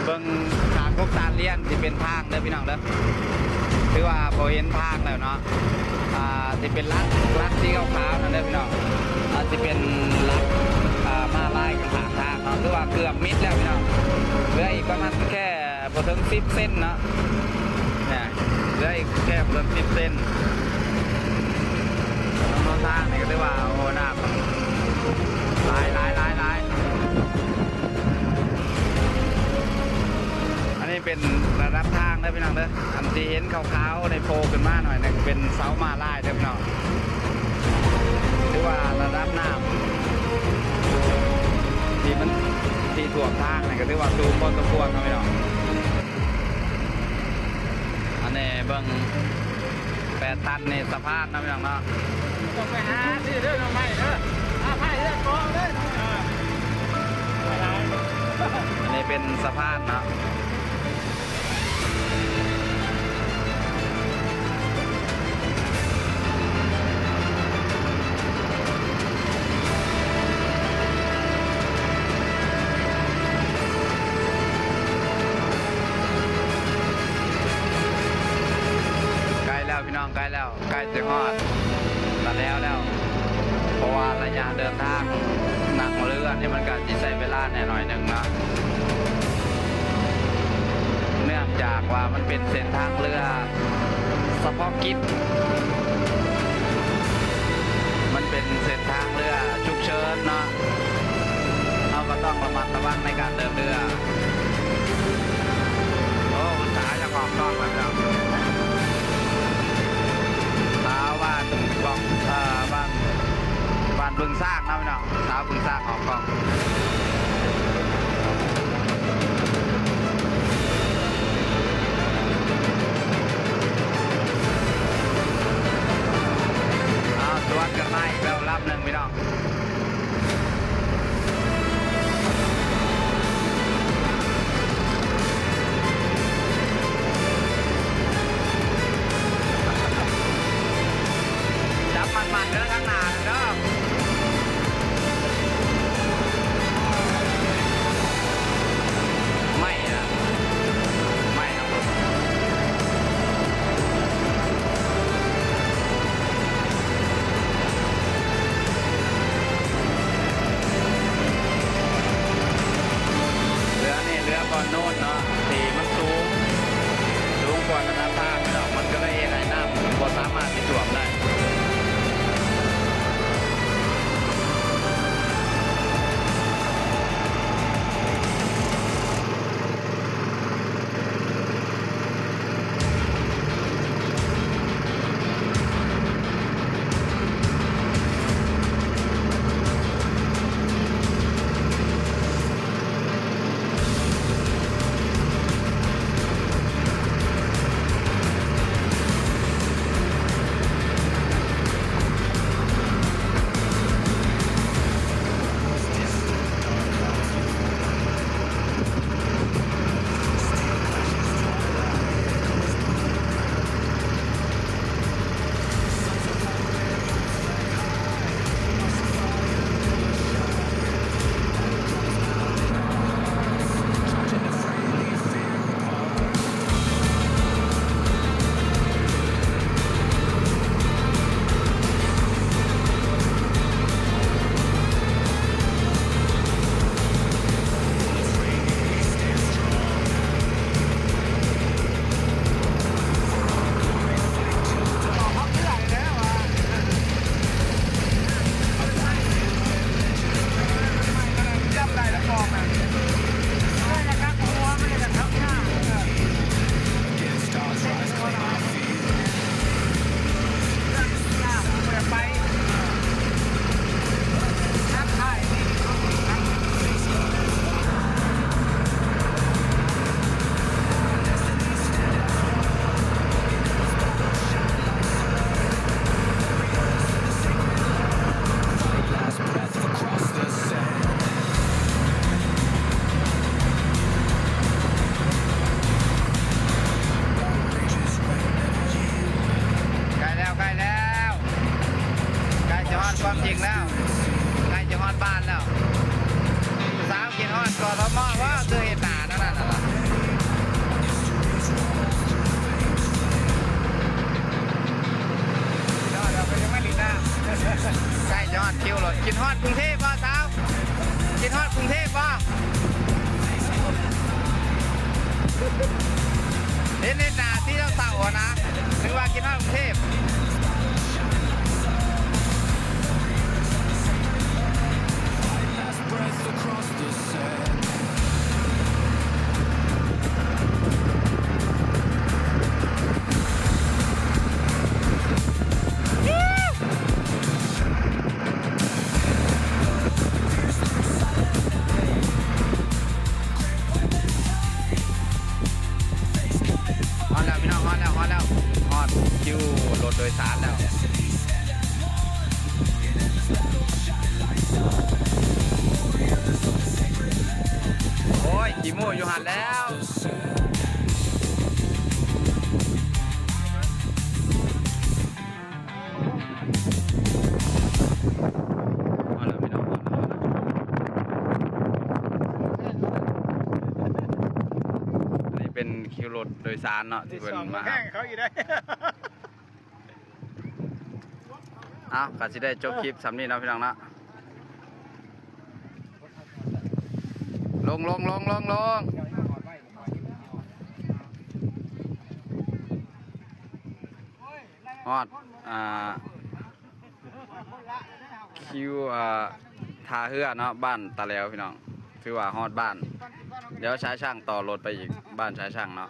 ເບິ່ງຂ້າງກົກຕານລຽນ ຊິເປັນທາງເດີພີ່ນ້ອງເດີ ຖືວ່າບໍ່ເຫັນທາງແລ້ວເນາະ. ອ່າ ຊິເປັນຫຼັກ ຫຼັກສີຂາວໆນັ້ນເດີພີ່ນ້ອງ ອ່າ ຊິເປັນຫຼັກ ອ່າ ມ້າລາຍຂ້າງທາງເນາະ ຖືວ່າເກືອບມິດແລ້ວພີ່ນ້ອງ ເຫຼືອອີກປະມານແຄ່ບໍ່ເຖິງສິບເຊັນເນາະ ເຫຼືອອີກແຄ່ບໍ່ເຖິງສິບເຊັນ. ຖະໜົນຫົນທາງນີ້ກໍຖືວ່າ ໂອ້ ນ້ຳຫຼາຍໆໆໆ. ອັນນີ້ເປັນລະດັບທາງເດີພີ່ນ້ອງເດີ ອັນທີ່ເຫັນຂາວໆນີ້ໂຜ່ຂຶ້ນມາໜ້ອຍໜຶ່ງ ເປັນເສົາມ້າລາຍເດີພີ່ນ້ອງ. ຖືວ່າລະດັບນ້ຳທີ່ມັນ ທີ່ຖ້ວມທາງນີ້ກໍຖືວ່າສູງພໍສົມຄວນເນາະພີ່ນ້ອງ. ອັນນີ້ເບິ່ງ ແປດຕັນນີ້ສະພານເນາະພີ່ນ້ອງເນາະ ຕ້ອງໄປຫາຊື້ເດີ ໜໍ່ໄມ້ເດີ ຫາໄມ້ເດີ ກອງເດີ ເອີ ອັນນີ້ເປັນສະພານເນາະ. ໃກ້ແລ້ວພີ່ນ້ອງ ໃກ້ແລ້ວ ໃກ້ຊິຮອດ ກະແລ້ວແລ້ວ ເພາະວ່າໄລຍະເດີນທາງນັ່ງເຮືອນີ້ ມັນກະຊິໃຊ້ເວລາແດ່ໜ້ອຍໜຶ່ງເນາະ ເນື່ອງຈາກວ່າມັນເປັນເສັ້ນທາງເຮືອສະເພາະກິດ ມັນເປັນເສັ້ນທາງເຮືອສຸກເສີນເນາະ ເຮົາກໍຕ້ອງລະມັດລະວັງໃນການເດີນເຮືອ. ໂອ້ ອຸດສາຫະຢາກອອກກ້ອງແລ້ວເນາະ ສາວບ້ານກອງ ເອີ ບ້ານ ບ້ານບຶງຊ້າງເນາະພີ່ນ້ອງ ສາວບຶງຊ້າງອອກກ້ອງ. ອ້າວ ສວນກັນມາອີກແລ້ວລຳໜຶ່ງພີ່ນ້ອງ. ຈັບໝັ້ນໆເດີ ທາງໜ້າເດີ ໄໝ້ນະ ໄໝ້ນະ. ເຮືອນີ້ເຮືອບ່ອນໂນ້ນເນາະ ທີ່ມັນສູງ ສູງກວ່າລະດັບທາງເນາະ ມັນກໍເລີຍເຮັດໃຫ້ນ້ຳບໍ່ສາມາດຊິຖ້ວມໄດ້. ກຸງເທບບໍ່ສາວ? ຄິດຮອດກຸງເທບບໍ່? ເຫັນ ເຫັນໜ້າທີ່ເສົ້າໆຫັ້ນນະ ນຶກວ່າຄິດຮອດກຸງເທບ. ຮອດແລ້ວພີ່ນ້ອງ ຮອດແລ້ວ ຮອດແລ້ວ ຮອດຄິວລົດໂດຍສານແລ້ວ. ໂອ້ຍ ຂີ້ມູ້ຢູ່ຫັ້ນແລ້ວ. ຮອດແລ້ວພີ່ນ້ອງ ຮອດແລ້ວ ຮອດແລ້ວ. ອັນນີ້ເປັນຄິວລົດໂດຍສານເນາະ ທີ່ເພິ່ນມາຮັບ ແຂ່ງເຂົາອີກໄດ້. ເອົ້າ ກໍຊິໄດ້ຈົບຄລິບສ່ຳນີ້ເນາະ ພີ່ນ້ອງເນາະ. ລົງ ລົງ ລົງ ລົງ ລົງ. ຮອດ ອ່າ ຄິວ ອ່າ ທ່າເຮືອເນາະ ບ້ານຕາແຫຼວ ພີ່ນ້ອງ. ຖືວ່າຮອດບ້ານ ດຽວຊາຍຊ່າງຕໍ່ລົດໄປອີກ ບ້ານຊາຍຊ່າງເນາະ.